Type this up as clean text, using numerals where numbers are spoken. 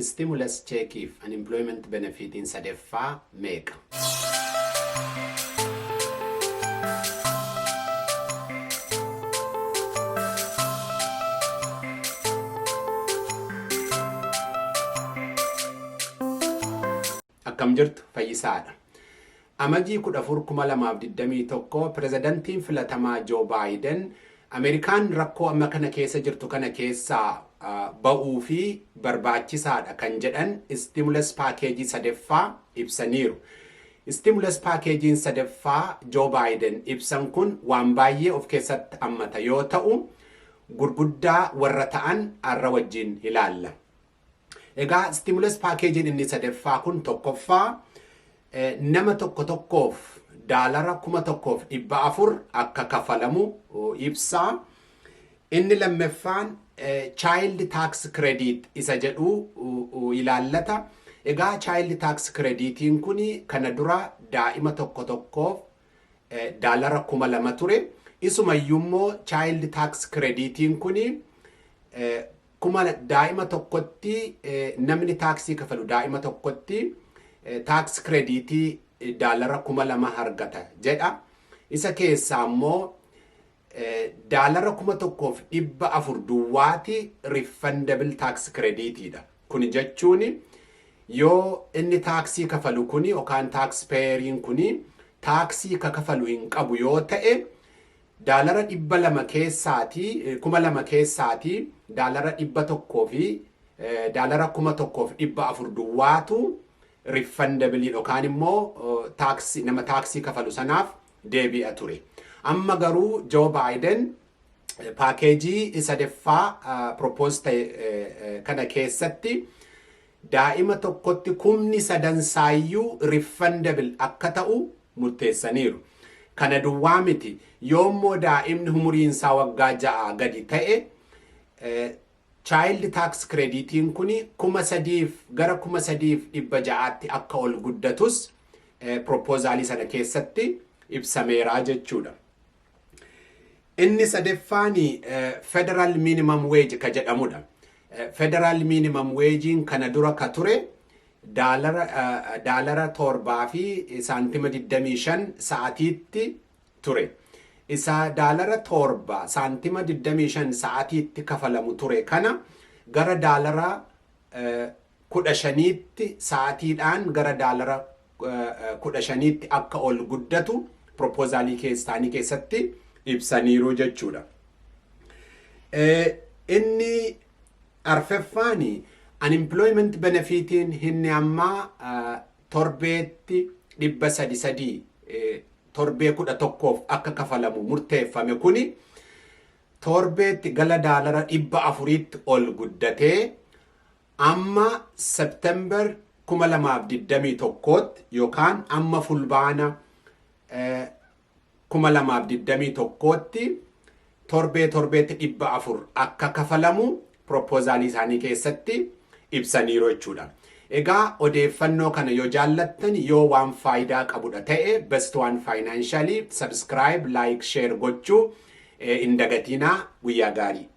Stimulus cheekiif unemployment benefitiin sadeffaa meeqa? Akkam jirtu? Fayyisaadha. Amajii 14, 2021 pirezidantiin filatamaa Joo Baayiden Ameerikaan rakkoo amma kana keessa jirtu kana keessaa ba'uu fi barbaachisaadha kan jedhan stimulus paakeejii sadeffaa ibsaniiru. Stimulus paakeejiin sadaffaa Joo Baayiden ibsan kun waan baay'ee of keessatti hammata yoo ta'u, gurguddaa warra ta'an har'a wajjin ilaalla. Egaa stimulus paakeejiin inni sadaffaa kun tokkoffaa nama tokko tokkoof daalara 1,400 akka kafalamu ibsa. Inni lammaffaan child tax credit isa jedhu ilaallata. Egaa child tax creditiin kun kana dura daa'ima tokko tokkoof daalara 2,000 ture. Isumayyuu immoo child tax creditiin kun kuma daa'ima tokkotti, namni taaksii kafalu daa'ima tokkotti tax creditii daalara 2,000 argata jedha. Isa keessaa immoo daalara 1,400 duwwaati refundable tax creditiidha. Kun jechuun yoo inni taaksii kafalu kuni yookaan tax payeriin kuni taaksii ka kafalu hin qabu yoo ta'e, daalara 200 keessaatii, 2,000 keessaatii daalara 100 fi daalara 1,400 duwwaatu refundable yookaan immoo taaksii nama taaksii kafalu sanaaf deebi'a ture. Amma garuu Joo Baayiden paakeejii sadaffaa propose ta'e kana keessatti daa'ima tokkotti kumni sadansaayyuu refundable akka ta'u murteessaniiru. Kana duwwaa miti, yoommoo daa'imni umuriinsaa waggaa 6 gadi ta'e, child tax creditiin kun 3,000f gara 3,600tti akka ol guddatus propoozaalii sana keessatti ibsameera jechuudha. Inni sadaffaan federal minimum wage ka jedhamudha. Federal minimum wagein kana dura ka ture daalara 7 fi saantima 25 sa'atiitti ture. Isa daalara 7 saantima 25 sa'atiitti kafalamu ture kana gara daalara 15tti, sa'atiidhaan gara daalara 15tti akka ol guddatu propoozaalii keessaanii keessatti ibsaniiru jechuudha. Inni arfeffaani unemployment benefitiin inni ammaa torbeetti 300 sadii torbee 11f akka kafalamu murteeffame kuni torbeetti gala daalara 400tti ol guddatee amma September 2021tti yookaan amma Fulbaana 2021tti torbee torbeetti 400 akka kafalamu propoozaalii isaanii keessatti ibsaniiru jechuudha. Egaa odeeffannoo kana yoo jaallattan, yoo waan faayidaa qabudha ta'e, Best One Financially subscribe, like, share gochuu hin dagatinaa. Guyyaa gaarii.